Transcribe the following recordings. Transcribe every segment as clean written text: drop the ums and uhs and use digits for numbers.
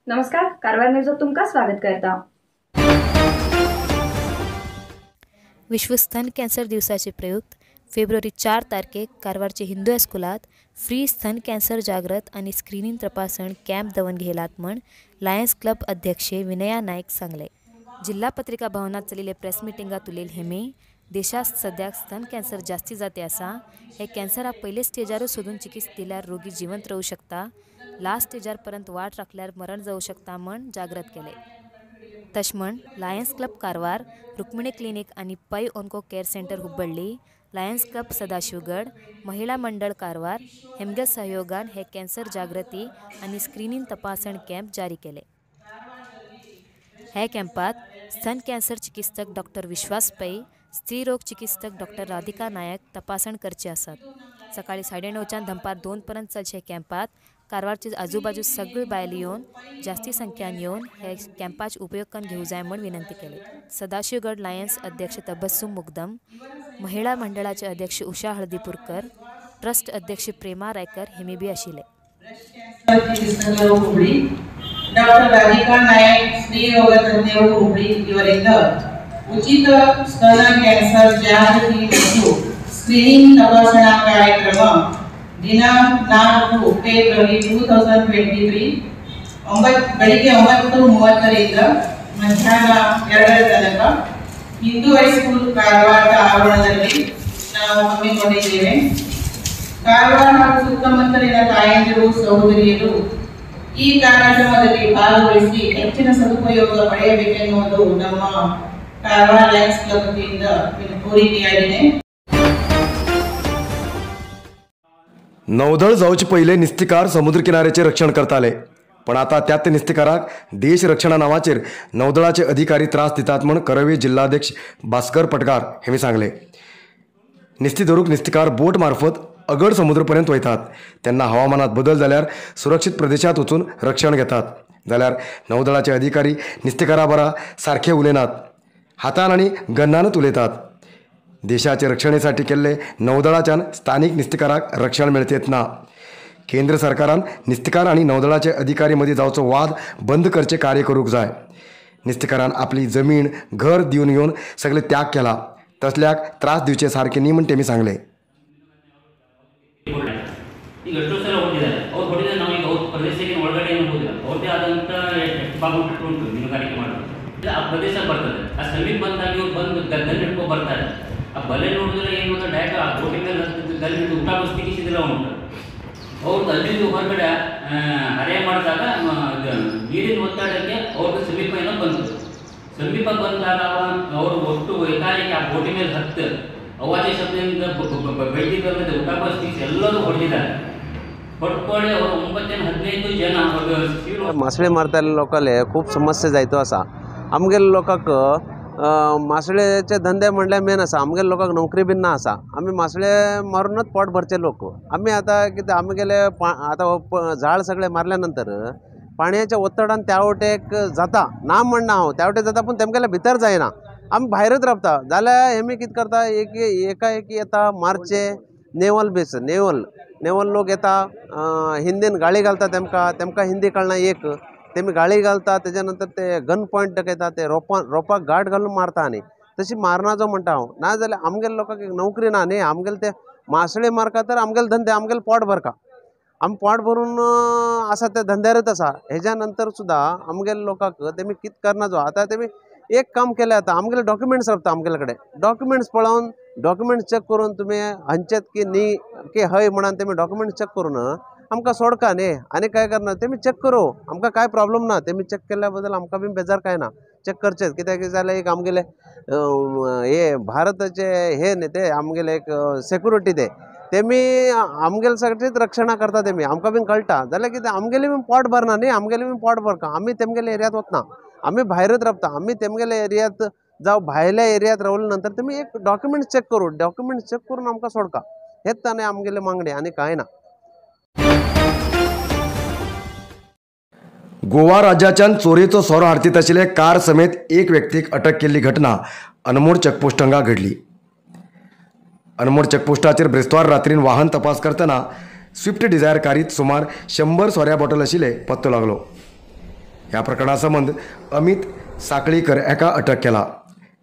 नमस्कार, कारवार न्यूजात तुमकां स्वागत करता। विश्व स्तन कॅन्सर दिवसाचे प्रयुक्त फेब्रुवारी 4 तारखेक कारवारचे हिंदू हायस्कुलात फ्री स्तन कॅन्सर जागृत आणि स्क्रीनिंग तपासण कॅम्प दवन घेलात म्हण लायन्स क्लब अध्यक्ष विनया नाईक सांगले। जिल्हा पत्रिका भवनात चलिले प्रेस मिटिंगात उलयले हेमी देशात सद्याक स्तन कॅन्सर जास्ती जाते आसा। हे कॅन्सराक पयले स्टेजारूच सोदून चिकित्सा दिल्यार रोगी जिवंत रावू शकता, लास्ट स्टेजार पर्यंत वाट राखल्यार मरण जावू शकता म्हण जागृत केले। तशें म्हण Lions Club Karwar, Rukmini clinic आनी Pai onco care centre Hubballi, Lions Club Sadashivgad, महिला मंडळ कारवार हेमगे सहयोगान हे कॅन्सर जागृती आनी स्क्रीनिंग तपासण कॅम्प जारी केले। हे कॅम्पात स्तन कॅन्सर चिकित्सक डॉक्टर विश्वास पै, स्त्रीरोग चिकित्सक डॉक्टर राधिका नायक तपासण करचे आसात। सकाळी 9:30च्यान दनपार 2 पर्यंत चलचे कॅम्पात कारवारचे आजूबाजू सगळी बायल येवन जास्ती संख्यान येवन हे कॅम्पाचे उपयोग करून घेवंक जाय म्हूण विनंती केली। सदाशिवगड लायन्स अध्यक्ष तबस्सुम मुगदम, महिला मंडळाचे अध्यक्ष उषा हळदीपूरकर, ट्रस्ट अध्यक्ष प्रेमा रायकर हेमी बी आशिल्ले। ಡಾಕ್ಟರ್ ರಾಧಿಕಾ ನಾಯಕ್ ಸ್ತ್ರೀರೋಗ ತಜ್ಞರು ಹುಬ್ಳಿ ಇವರಿಂದ ಉಚಿತ ಸ್ತನ ಕ್ಯಾನ್ಸರ್ ಜಾಗೃತಿ ಮತ್ತು ಸ್ಕ್ರೀನಿಂಗ್ ತಪಾಸಣಾ ಕಾರ್ಯಕ್ರಮ ದಿನಾಂಕ 4 ಫೆಬ್ರವರಿ 2023 ಬೆಳಿಗ್ಗೆ 9:30ರಿಂದ ಮಧ್ಯಾಹ್ನ 2ರ ತನಕ ಹಿಂದೂ ಹೈಸ್ಕೂಲ್ ಕಾರವಾರದ ಆವರಣದಲ್ಲಿ ನಾವು ಹಮ್ಮಿಕೊಂಡಿದ್ದೇವೆ. ಕಾರವಾರ ಹಾಗೂ ಸುತ್ತಮುತ್ತಲಿನ ತಾಯಂದಿರು, ಸಹೋದರಿಯರು ಈ ಕಾರ್ಯಕ್ರಮದಲ್ಲಿ ಭಾಗವಹಿಸಿ ಹೆಚ್ಚಿನ ಸದುಪಯೋಗ ಪಡೆಯಬೇಕೆನ್ನುವುದು ನಮ್ಮ ಕಾರವಾರ ಲಯನ್ಸ್ ಕ್ಲಬ್ ವತಿಯಿಂದ ಕೋರಿಕೆಯಾಗಿದೆ. नौदळ जावचे पयले निस्तिकार समुद्र किनाऱ्याचे रक्षण करताले, पण आता त्यात निस्तिकाराक देश रक्षणा नावाचेर नौदळाचे अधिकारी त्रास दितात म्हण करवी जिल्हाध्यक्ष भास्कर पटकार हेमी सांगले। निस्ती धरूक निस्तिकार बोट मार्फत अगड समुद्रपर्यंत वयतात, तेन्ना हवामानात बदल जाल्यार सुरक्षित प्रदेशात वचून रक्षण घेतात, जाल्यार नौदळाचे अधिकारी निस्तिकारा बरा सारखे उलयनात, हातान आनी गन्नानच उलयतात। देशाचे रक्षणेसाठी केल्ले नौदळाच्यान स्थानिक निस्तिकाराक रक्षण मेळचेत ना। केंद्र सरकारान निस्तिकार आनी नौदळाचे अधिकारी मदीं जावचो वाद बंद करचे कार्य करूंक जाय। निस्तिकारान आपली जमीन घर दिवन घेवन सगळे त्याग केला, तसल्याक त्रास दिवचे सारखे न्ही म्हण तेमी सांगले। ಈಗ ಎಷ್ಟೋ ಸಲ ಹೊಡೆದಿದ್ದಾರೆ, ಅವ್ರು ಹೊಡೆದ ನಾವು ಈಗ ಅವ್ರ ಪ್ರದೇಶಕ್ಕೆ ಒಳಗಡೆ ಏನು ಹೋಗಿಲ್ಲ, ಅವ್ರದ್ದೇ ಆದಂಥ ಎಷ್ಟು ಭಾಗ ಉಂಟು ಮೀನುಗಾರಿಕೆ ಮಾಡೋದು ಆ ಪ್ರದೇಶ ಬರ್ತದೆ. ಆ ಸಮೀಪ ಬಂದಾಗ ಇವ್ರು ಬಂದು ಗಲ್ಲಿ ಹಿಡ್ಕೊ ಬರ್ತಾರೆ. ಆ ಬಲೆ ನೋಡಿದ್ರೆ ಏನು ಅಂತ ಡೈರೆಕ್ಟ್ ಆ ಬೋಟಿನ ಮೇಲೆ ಗಲ್ಲಿ ಹಿಡಿದು ಊಟ ಬಸ್ತಿಗಿಸಿದೆಲ್ಲ ಉಂಟು. ಅವ್ರದ್ದು ಅಲ್ಲಿಂದ ಹೊರಗಡೆ ಹರೆ ಮಾಡಿದಾಗ ನೀರಿನ ಒತ್ತಡಕ್ಕೆ ಅವ್ರದ್ದು ಸಮೀಪ ಏನೋ ಬಂತು. ಸಮೀಪ ಬಂದಾಗ ಅವರು ಒಟ್ಟು ಏಕಾಏಕಿ ಆ ಬೋಟಿ ಮೇಲೆ ಹತ್ತು ಅವಾಜ ಶಬ್ದದಿಂದ ಬೆಳೆದಿದ್ದಲ್ಲದೆ ಊಟ ಬಸ್ತಿಗಿಸಿ ಎಲ್ಲರೂ ಹೊಡೆದಿದ್ದಾರೆ. ಹೊಡ್ಕೊಳ್ಳಿ ಅವರು 9-15 ಜನ. मासळी मारताले लोकांले खूब समस्या जायत्यो आसा. आमगेले लोकांक मासळेचे धंदे म्हणल्यार मेन आसा. आमगेले लोकांक नोकरी बीन ना आसा. आमी मासळे मारूनच पोट भरचे लोक. आमी आतां कितें आमगेले आतां झाड सगळें मारल्या नंतर पाणयेच्या ಒತ್ತಡಾन त्या वटेक जाता ना म्हणना हांव, त्या वटेक जाता पूण तेमगेले भितर जायना, आमी भायरच रावता. जाल्यार हेमी कितें करता, एक एकाएकी येता मारचे नेवल बेस नेवल नेवल लोक येता, हिंदीन गाळी घालता तेमकां, तेमकां हिंदी कळना एक, तेमी गाळी घालता. तेज्या नंतर ते गन पॉयंट दाखयता, ते रोपाक गाठ घालून मारता. आनी तशी मारना जो म्हणटा हांव, ना जाल्यार आमगेले लोकांक एक नोकरी ना न्ही. आमगेले ते मासळे मारका तर आमगेले धंदे, आमगेले पोट भरका, आमी पोट भरून आसा त्या धंद्यारच आसा. हेज्या नंतर सुद्दां आमगेले लोकांक तेमी कितें करना जो आतां तेमी एक काम केलें, आतां आमगेले डॉक्युमेंट्स रावता आमगेले कडेन, डॉक्युमेंट्स पळोवन डॉक्युमेंट्स चॅक करून तुमी हांचेत की न्ही की हय म्हणून तेमी डॉक्युमेंट्स चॅक करून आमकां सोडका न्ही. आनी काय करना तेमी चॅक करूं, आमकां कांय प्रॉब्लम ना. तेमी चॅक केल्या बद्दल आमकां बी बेजार कांय ना, चॅक करचेच. कित्याक जाल्यार एक आमगेले हे भारताचे हे न्ही ते आमगेले एक सेक्युरिटी ते तेमी आमगेले सगळीच रक्षणां करता तेमी, आमकां बीन कळटा. जाल्यार कितें आमगेले बीन पोट भरना न्ही, आमगेले बीन पोट भरका. आमी तेमगेले एरियात वतना आमी भायरच रावता. आमी तेमगेले एरियात जावं भायल्या एरियात रावले नंतर तेमी एक डॉक्युमेंट्स चॅक करूं, डॉक्युमेंट्स चॅक करून आमकां सोडका. हेच ताणें आमगेले मागणी आनी कांय ना. गोवा राज्याच्यान चोरयेचो सोरो हाडतीत आशिल्ले कार समेत एक व्यक्तीक अटक केल्ली घटना अनमोड चेकपोस्ट हांगा घडली. अनमोड चेकपोस्टाचेर ब्रेस्तार रात्रीन वाहन तपास करतना स्विफ्ट डिझायर कारीत सुमार 100 सोऱ्या बॉटल आशिल्ले पत्तो लागलो. ह्या प्रकरणा संबंद अमित साकळीकर एका अटक केला.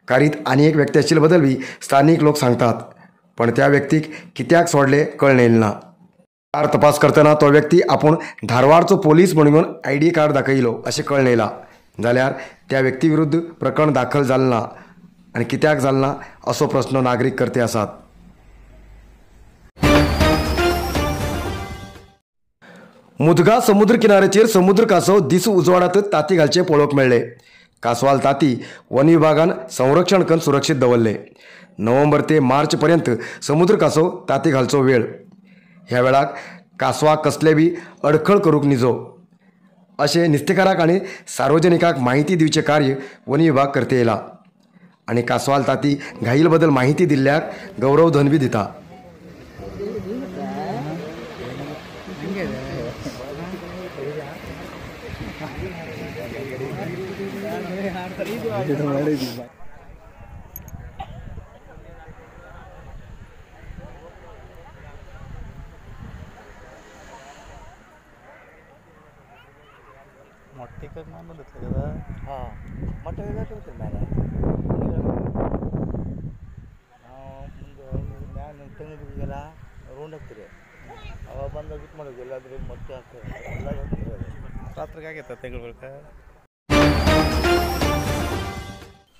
कारीत आनी एक व्यक्ती आशिल्ले बदलवी स्थानीक लोक सांगतात, पण त्या व्यक्तीक कित्याक सोडले कळ्ळें ना. कार तपास करतना तो व्यक्ती आपूण धारवाडचो पोलीस म्हणून आयडी कार्ड दाखयलो अशें कळ्ळें येयलां. जाल्यार त्या व्यक्ती विरुद्ध प्रकरण दाखल जालें ना आनी कित्याक जालें ना असो प्रस्न नागरीक करते आसात. मुदगा समुद्र किनाऱ्याचेर समुद्र कासव दीस उजवाडांतच ताती घालचे पळोवंक मेळ्ळे. कासवाल ताती वन विभागान संरक्षण करून सुरक्षीत दवरले. नोव्हेंबर ते मार्च पर्यंत समुद्र कासव ताती घालचो वेळ. ह्या वेळाक कासवाक कसले बी अडखळ करूंक निजो अशें नुस्तेकाराक आनी सार्वजनिकाक माहिती दिवचें कार्य वन विभाग करते येयला आनी कासवाल ताती घाईल बदल माहिती दिल्ल्याक गौरवधन बी दिता.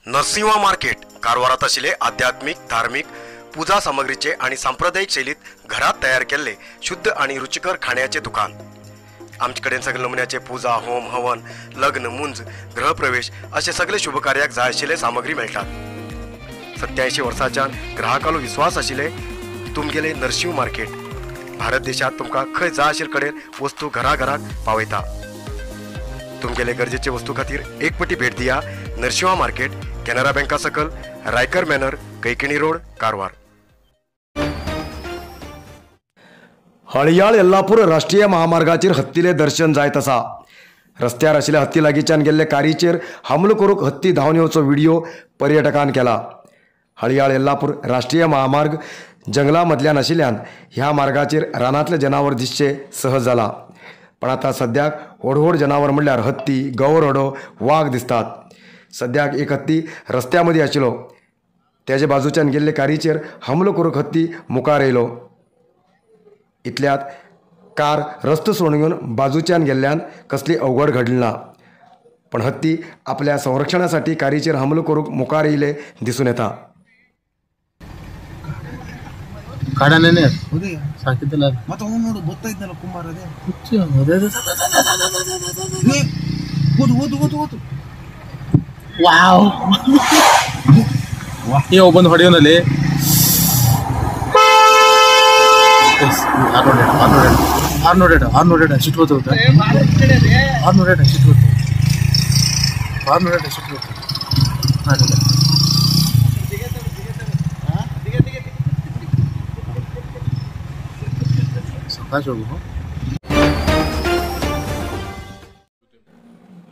नरसिंहा मार्केट कारवारात आशिल्ले आध्यात्मिक धार्मिक पूजा सामग्रीचे आणि सांप्रदायिक शैलीत घरात तयार केल्ले शुद्ध आणि रुचिकर खाण्याचे दुकान. आमचे कडेन सगळे नमुन्याचे पूजा, होम, हवन, लग्न, मुंज, गृहप्रवेश असे सगळे शुभकार्याक जाय आशिल्ले सामग्री मेळटात. 87 वर्सांच्यान ग्राहकालो विश्वास आशिल्ले तुमगेले नरसिंह मार्केट भारत देशात तुमकां खंय जाय आशिल्ले कडेन वस्तू घराघराक पावयता. तुमगेले गरजेचे वस्तू खातीर एक पटी भेट दिया नरसिंहा मार्केट, कॅनरा बँका सकल, रायकर मॅनर, कैकिणी रोड, कारवार. हळयाळ येल्लापूर राष्ट्रीय महामार्गाचेर हत्तीले दर्शन जायत आसा. रस्त्यार आशिल्ल्या हत्ती लागींच्यान गेल्ले कारीचेर हमलो करूंक हत्ती धांवन येवचो व्हिडिओ पर्यटकान केला. हळयाळ येल्लापूर राष्ट्रीय महामार्ग जंगला मदल्यान आशिल्ल्यान ह्या मार्गाचेर रानांतले जनावर दिसचे सहज जाला. पण आतां सद्याक व्हड व्हड जनावर म्हणल्यार हत्ती, गवरडो, वाग दिसतात. सद्याक एक हत्ती रस्त्या मदीं आशिल्लो. तेजे बाजूच्यान गेल्ले कारीचेर हमलो करूंक हत्ती मुखार येयलो. इतल्यात कार रस्तो सोडून घेवन बाजूच्यान गेल्ल्यान कसली अवघड घडली ना, पण हत्ती आपल्या संरक्षणासाठी कारीचेर हमलो करूंक मुखार येयले दिसून येता.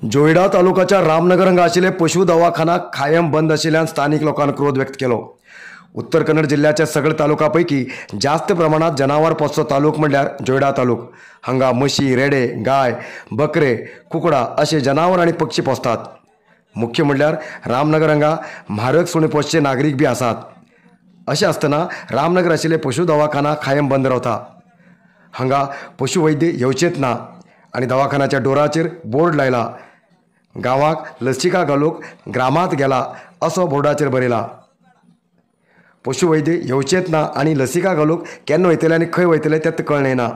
जोयडा तालुकाच्या रामनगर हांगा आशिल्ले पशु दवाखाना कायम बंद आशिल्ल्यान स्थानिक लोकांनी क्रोध व्यक्त केलो. उत्तर कन्नड जिल्ल्याच्या सगळ्या तालुकापैकी जास्त प्रमाणात जनावर पोसचो तालुक म्हणल्यार जोयडा तालुक. हांगा म्हशी, रेडे, गाय, बकरे, कुकडा असे जनावर आनी पक्षी पोसतात. मुख्य म्हणल्यार रामनगर हांगा म्हारग सुणे पोसचे नागरीक बी आसात. अशें आसतना रामनगर आशिल्ले पशु दवाखाना कायम बंद रावता. हांगा पशुवैद्य येवचेच ना आनी दवाखान्याच्या डोराचेर बोर्ड लायला. गांवाक लसिका घालूंक ग्रामांत गेला असो बोर्डाचेर बरयला. पशुवैद्य येवचेच ना आनी लसिका घालूंक केन्ना वयतले आनी खंय वयतले तें कळ्ळें ना.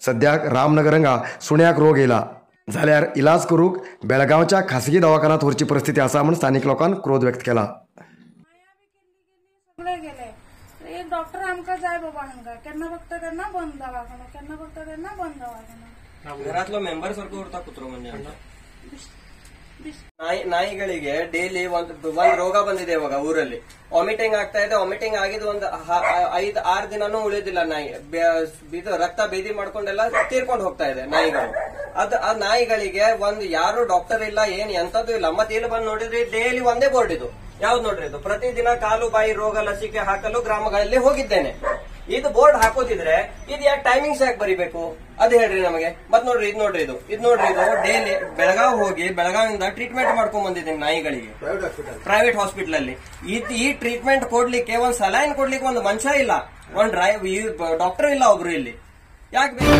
सद्याक रामनगर हांगा सुण्याक रोग येयला जाल्यार इलाज करूंक बेळगांवच्या खासगी दवाखान्यांत व्हरची परिस्थिती आसा म्हूण स्थानीक लोकांन क्रोध व्यक्त केला. डॉक्टर आमकां जाय बाबा हांगा, केन्ना बघता तेन्ना बंद दवाखानो, केन्ना बघता तेन्ना बंद दवाखानो. घरातलो मेंबर सारखो उरता कुत्रो म्हणजे ನಾಯಿಗಳಿಗೆ ಡೈಲಿ ಒಂದು ರೋಗ ಬಂದಿದೆ ಇವಾಗ ಊರಲ್ಲಿ, ವಾಮಿಟಿಂಗ್ ಆಗ್ತಾ ಇದೆ. ವಾಮಿಟಿಂಗ್ ಆಗಿದ್ದು ಒಂದು 5-6 ದಿನನೂ ಉಳಿದಿಲ್ಲ ನಾಯಿ, ಇದು ರಕ್ತ ಬೇದಿ ಮಾಡ್ಕೊಂಡೆಲ್ಲ ತೀರ್ಕೊಂಡು ಹೋಗ್ತಾ ಇದೆ ನಾಯಿಗಳು. ಅದು ಆ ನಾಯಿಗಳಿಗೆ ಒಂದು ಯಾರು ಡಾಕ್ಟರ್ ಇಲ್ಲ, ಏನ್ ಎಂತದ್ದು ಇಲ್ಲ. ಮತ್ತೆ ಇಲ್ಲಿ ಬಂದು ನೋಡಿದ್ರೆ ಡೈಲಿ ಒಂದೇ ಬೋರ್ಡ್ ಇದು, ಯಾವ್ದು ನೋಡ್ರಿ ಇದು, ಪ್ರತಿದಿನ ಕಾಲು ಬಾಯಿ ರೋಗ ಲಸಿಕೆ ಹಾಕಲು ಗ್ರಾಮಗಳಲ್ಲಿ ಹೋಗಿದ್ದೇನೆ. ಇದು ಬೋರ್ಡ್ ಹಾಕೋದಿದ್ರೆ ಇದು ಯಾಕೆ ಟೈಮಿಂಗ್ಸ್ ಯಾಕೆ ಬರಿಬೇಕು ಅದು ಹೇಳ್ರಿ ನಮಗೆ. ಮತ್ ನೋಡ್ರಿ ಇದು ನೋಡ್ರಿ ಇದು ಇದು ನೋಡ್ರಿ ಇದು ಡೈಲಿ ಬೆಳಗಾವ್ ಹೋಗಿ ಬೆಳಗಾವಿಂದ ಟ್ರೀಟ್ಮೆಂಟ್ ಮಾಡ್ಕೊಂಡ್ ಬಂದಿದ್ದೀನಿ ನಾಯಿಗಳಿಗೆ ಪ್ರೈವೇಟ್ ಹಾಸ್ಪಿಟಲ್ ಅಲ್ಲಿ. ಈ ಟ್ರೀಟ್ಮೆಂಟ್ ಕೊಡ್ಲಿಕ್ಕೆ ಒಂದ್ ಸಲೈನ್ ಕೊಡ್ಲಿಕ್ಕೆ ಒಂದು ಮನುಷ್ಯ ಇಲ್ಲ, ಒಂದ್ ಡಾಕ್ಟರ್ ಇಲ್ಲ ಒಬ್ರು ಇಲ್ಲಿ. ಯಾಕೆ ಬೇಕು?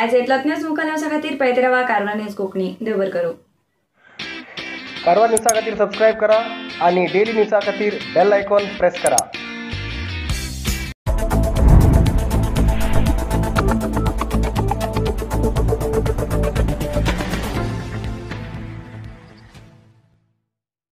आयज इतलोच न्यूज मुखार न्यूजा खातीर पळयत रावा कारवार न्यूज कोंकणी. देव बरें करूं. कारवार न्यूजा खातीर सबस्क्रायब करा आणि डेली न्यूजा खातीर बेल आयकॉन प्रेस करा.